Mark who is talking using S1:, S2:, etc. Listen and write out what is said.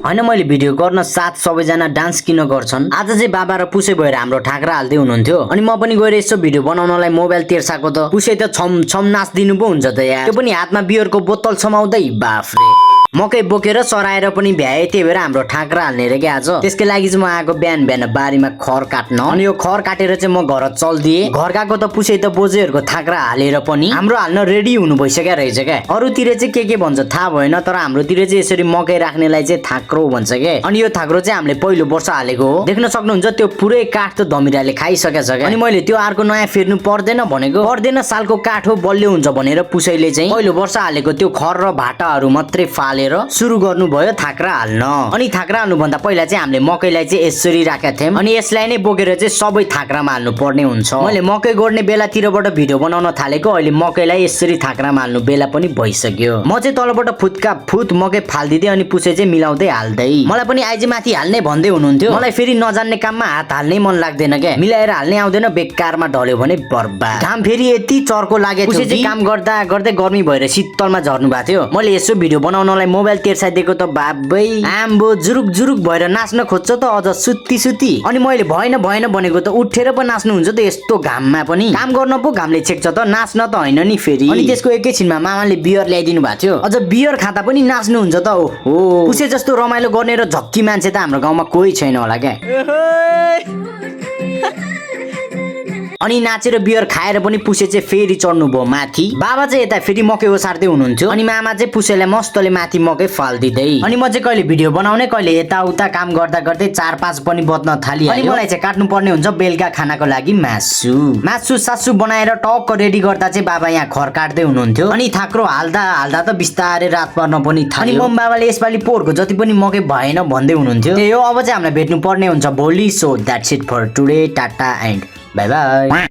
S1: हैन मैले भिडियो गर्न साथ सबैजना डान्स किन गर्छन्। आज चाहिँ बाबा र पुसे भएर हाम्रो ठाकरा हाल्दै हुनुहुन्थ्यो अनि म पनि गएर यसो भिडियो बनाउनलाई मोबाइल तेर्साको त पुसे त छम छम नाच्दिनु पो हुन्छ त यार। त्यो पनि हातमा बियरको बोतल समाउँदै बाफरे मकै बोकेर सराएर पनि भ्याए। त्यही भएर हाम्रो ठाकरा हाल्ने रे के आज। त्यसकै लागि चाहिँ म आएको बिहान बिहान बारीमा खर काट्न अनि यो खर काटेर चाहिँ म घर चल्दिए। घर गएको त पुसे त बोजेहरूको थाक्रा हालेर पनि हाम्रो हाल्न रेडी हुनु भइसक्यो रहेछ क्या। अरूतिर चाहिँ के भन्छ थाहा भएन तर हाम्रोतिर चाहिँ यसरी मकै राख्नेलाई चाहिँ थाक्रो भन्छ क्या। अनि यो थाक्रो चाहिँ हामीले पहिलो वर्ष हालेको हो। देख्न सक्नुहुन्छ त्यो पुरै काठ त धमिराले खाइसकेछ क्या। अनि मैले त्यो अर्को नयाँ फेर्नु पर्दैन भनेको पर्दैन सालको काठ हो बलियो हुन्छ भनेर पुसैले चाहिँ पहिलो वर्ष हालेको त्यो खर र भाटाहरू मात्रै फाले सुरु गर्नु भयो थाक्रा हाल्न। अनि थाक्रा हाल्नु भन्दा पहिला चाहिँ हामीले मकैलाई चाहिँ यसरी राखेका थियौं अनि यसलाई नै बोकेर चाहिँ सबै थाक्रामा हाल्नु पर्ने हुन्छ। मैले मकै गोड्ने बेलातिरबाट भिडियो बनाउन थालेको अहिले मकैलाई यसरी थाक्रामा हाल्नु बेला पनि भइसक्यो। म चाहिँ तलबाट फुटका फुट मकै फाल्दिदै अनि पुसे चाहिँ मिलाउँदै हाल्दै। मलाई पनि आइज माथि हाल्ने भन्दै हुनुहुन्थ्यो। मलाई फेरि नजान्ने काममा हात हाल्नै मन लाग्दैन क्या। मिलाएर हाल्नै आउँदैन बेकारमा ढल्यो भने बर्बाद। घाम फेरि यति चर्को लागेको थियो कि काम गर्दा गर्दै गर्मी भएर शीतलमा झर्नु भएको थियो। मैले यसो भिडियो बनाउनलाई मोबाइल तेर्साइदिएको त बाबै आम्बो जुरुक जुरुक भएर नाच्न खोज्छ त अझ सुत्ती अनि मैले भएन भनेको त उठेर पो नाच्नु हुन्छ त यस्तो घाममा पनि। काम गर्न पो घामले छेक्छ त नाच्न त होइन नि फेरि। अनि त्यसको एकैछिनमा मामाले बियर ल्याइदिनु भएको थियो। अझ बियर खाँदा पनि नाच्नु हुन्छ त। ओहो पुसे जस्तो रमाइलो गर्ने र झक्की मान्छे त हाम्रो गाउँमा कोही छैन होला क्या। अनि नाचेर बियर खाएर पनि पुसे चाहिँ फेरि चढ्नु भयो माथि। बाबा चाहिँ यता फेरि मकै ओसार्दै हुनुहुन्थ्यो अनि मामा चाहिँ पुसेलाई मस्तले माथि मकै फाल्दिदै। अनि म चाहिँ कहिले भिडियो बनाउने कहिले यताउता काम गर्दा गर्दै 4-5 पनि बज्न थालिहाल्यो। अनि मलाई चाहिँ काट्नु पर्ने हुन्छ बेलुका खानाको लागि मासु सासु बनाएर टक्क रेडी गर्दा चाहिँ बाबा यहाँ खर काट्दै हुनुहुन्थ्यो। अनि थाक्रो हाल्दा त बिस्तारै रात पर्न पनि थाल्यो। अनि मम बाबाले यसपालि पोहोरको जति पनि मकै भएन भन्दै हुनुहुन्थ्यो। त्यही हो अब चाहिँ हामीलाई भेट्नु पर्ने हुन्छ भोलि। So that's it for today tata and bye by.